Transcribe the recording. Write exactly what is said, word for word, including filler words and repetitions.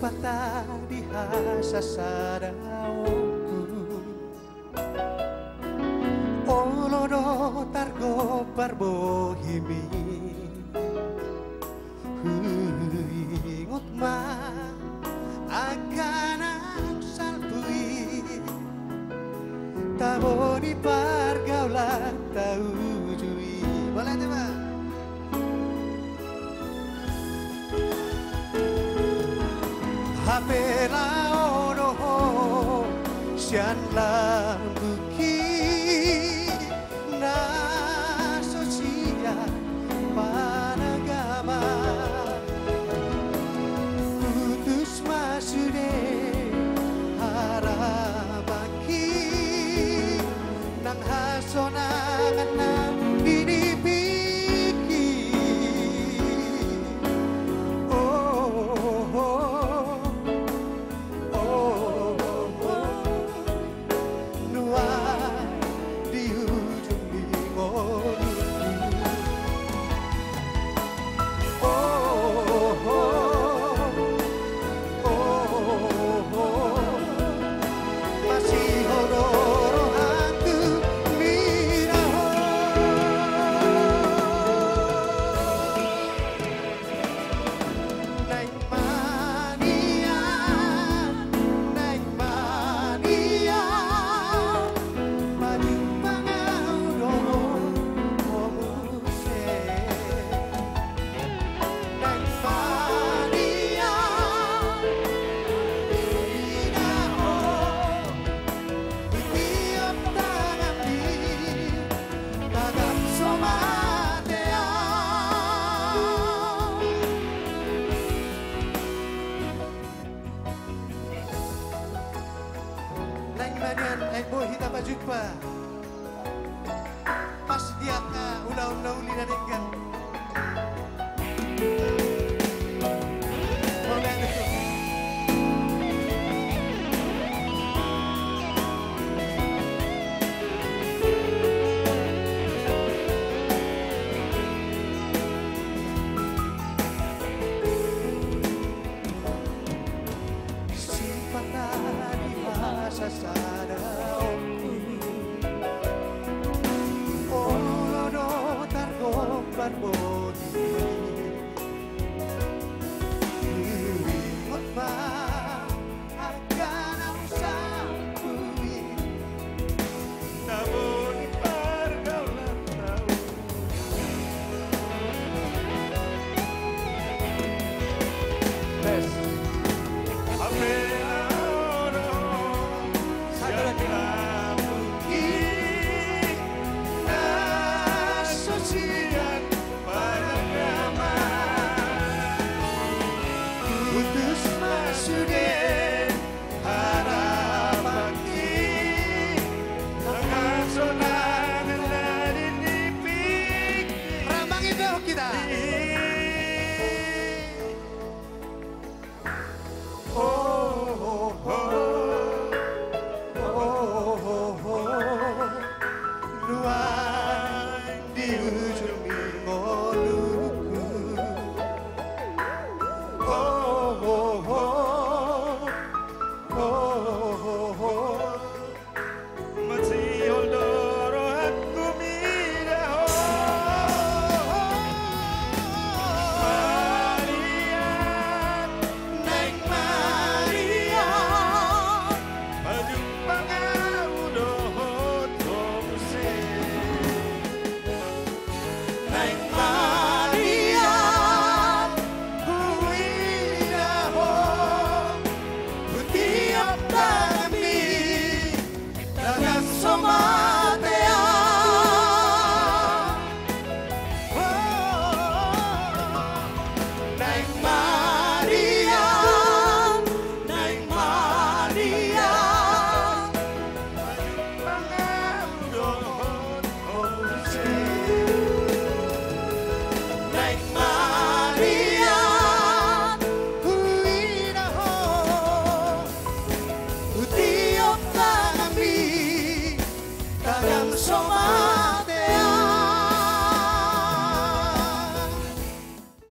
Sipata di hasasadaonku, olo do targombar bohimi. Huingot ma angka na salpu i, tabo ni pargaulan ta uju i. Boleh, coba. Hape laho do ho sian lambungki na so sian panagama. Putus ma sude harapanki nang hasonangan na di nipingki. Oh, oh, oh. Oh, oh, oh. Nuaeng di ujung ni ngolungku. Oh, oh, oh. Oh, oh, oh. Masihol do rohangku mida ho. Naeng manian, naeng manian, pajumpang ahu dohot ho muse. Naeng manian, huida ho, di tiop tanganmi, tagan so mate ahu. Naeng manian, aek boi hita pajumpa. Pas di angka ulaon na uli na denggan. Sipata di hasasadaonku, olo do targombar bohimi. Huingot ma angka na salpu i, tabo ni pargaulan ta uju i. Tes. Hape laho do ho sian lambungki na so sian panagama. Putus ma sude harapanki nang hasonangan na di nipingki. Rambangi do hita. Oh, oh, oh. Oh, oh, oh. Nuaeng di ujung ni ngolungku. Oh, oh, oh. Oh, oh, oh. Masihol do rohangku mida ho. Manian, naeng manian, pajumpang ahu dohot ho muse. Naeng manian, huida ho, hutiop tanganmi, tagan so mate ahu. Oh, naeng manian, naeng manian, pajumpang ahu dohot ho muse. Naeng manian, huida ho, hutiop tanganmi, tagan so mate ahu.